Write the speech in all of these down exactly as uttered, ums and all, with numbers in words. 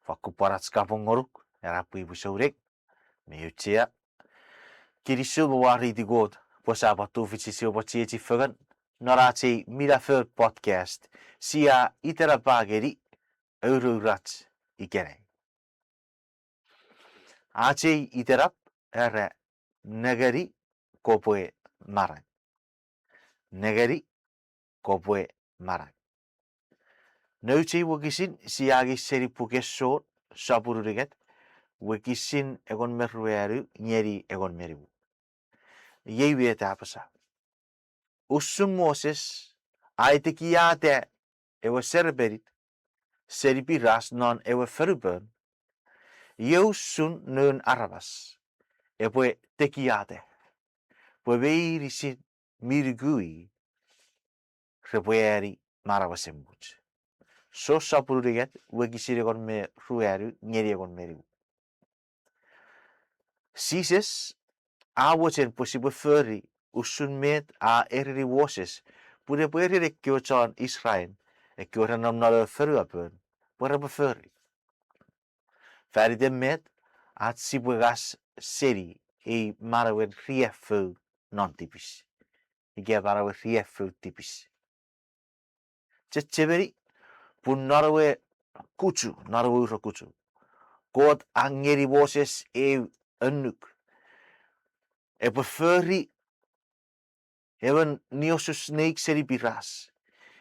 Pwan kupwun ach kapong ngonuk, ena pwipwi souneng, mi auchea. Kinisou me mwareiti Kot pwe sia pwan tufichin sipwe pwan chiechi fengen non ach ei minafon podcast sia itenapa ngeni aurourach ikenai. Ach ei itenap era nengeni kopwe manau. Nengeni kopwe manau. Nouch ei wokisin sia angei seni puken Jon, sopun unungat, wokisin engon me ruanu ngeni engon me nimu. Iei met a apasa. Usun Moses a atekiata ewe serepenit seni piras non ewe fonupon, iei usun Noun Aramas epwe tekiata, pwe meinisin mi nuku i repwe ani manau esemuch. Jon sopun unungat, wokisin engon me ruanu ngeni engon me nimu. Jises a mochen pwe sipwe fori usun met a ereni Moses, pun epwe ereni ekkewe chon Israel, ekkewe ra nom non ewe fonuapon, pwe repwe fori. Fan iten met, ach sipwe ngas seni ei manauen riaffou non tipis. Ika manauen riaffou tipis. Chechemeni, pun non ewe kuchu, non ewe ura kuchu, Kot a ngeni Moses eu annuk. Epwe fori emon niosun snake seni piras.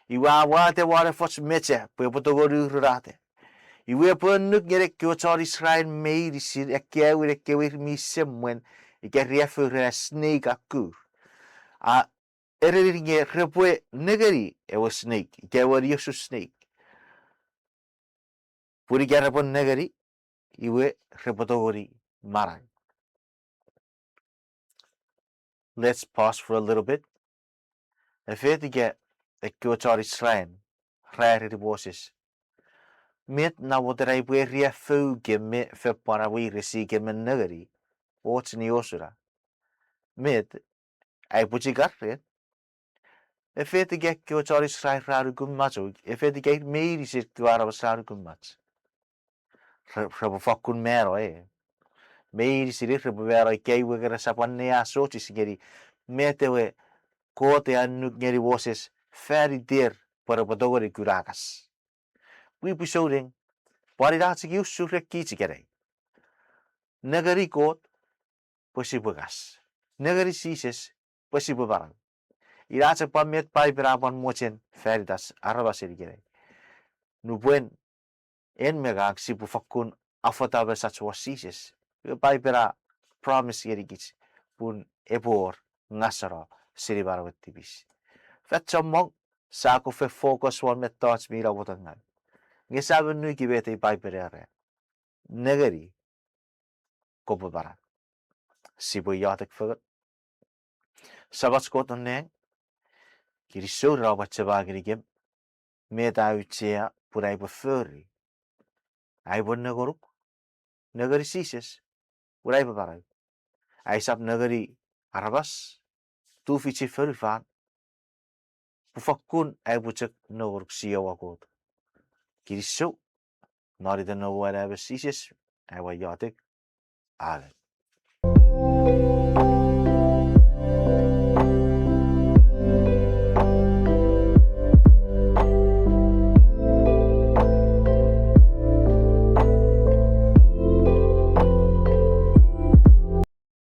Iwe a wata won efoch mecha pwe epwe tongeni urunata. Iwe epwe annuk ngeni ekkewe chon Israel meinisin, ekkewe, ekkewe ir mi semwen, ika riaffou ren ewe snake a kur. A ereni nge repwe nengeni ewe snake, ika ewe niosun snake. Pun ika repwe nengeni, iwe repwe tongeni manau. Let's pause for a little bit. Efetika ekkewe chon Israel ra ereni Moses, met namwotan aipwe riaffou kem me fepwan aweiresi kem me nengeni och niosun a? Met, aipwe chikar ren? Efetika ekkewe chon Israel ra nukumach, o efetika ir meinisin ekkewe aramas ra nukumach? Re-, repwe fakkun mano, e. Meinisin ir repwe mano ika iwe nge resap anneasochis ngeni met ewe Kot a annuk ngeni Moses fan iter pwe repwe tongeni kuna ngas. Pwipwi souneng, pwan ina chok usun ren kich ikenai. Nengeni Kot pwe sipwe ngas. Nengeni Jises pwe sipwe manau. Ina chok pwan met Paipen a pwan mochen fan itach aramasen ikenai. Nupwen en me ngang sipwe fakkun afata mesach won Jises, iwe Paipen a promise ngenikich pun epwe wor ngaseno seni manauen tipis. Fan chommong sia kon fen focus won mettoch mi namwotangaw, nge sia men nuki met ei Paipen a era, nengeni kopwe manau. Sipwe iotek fengen. Samach Kot non nang, kinisou ren om achema ngenikem met a auchea pun aipwe fori. Aipwe nengeni, nengeni Jises pun aipwe manau. Aisap nengeni aramas, tufichin fonufan, pun fakkun aipwe chok nengeni Jiowa Kot. Kinisou, non iten Noum we Anaemon Jises aua iotek. Amen.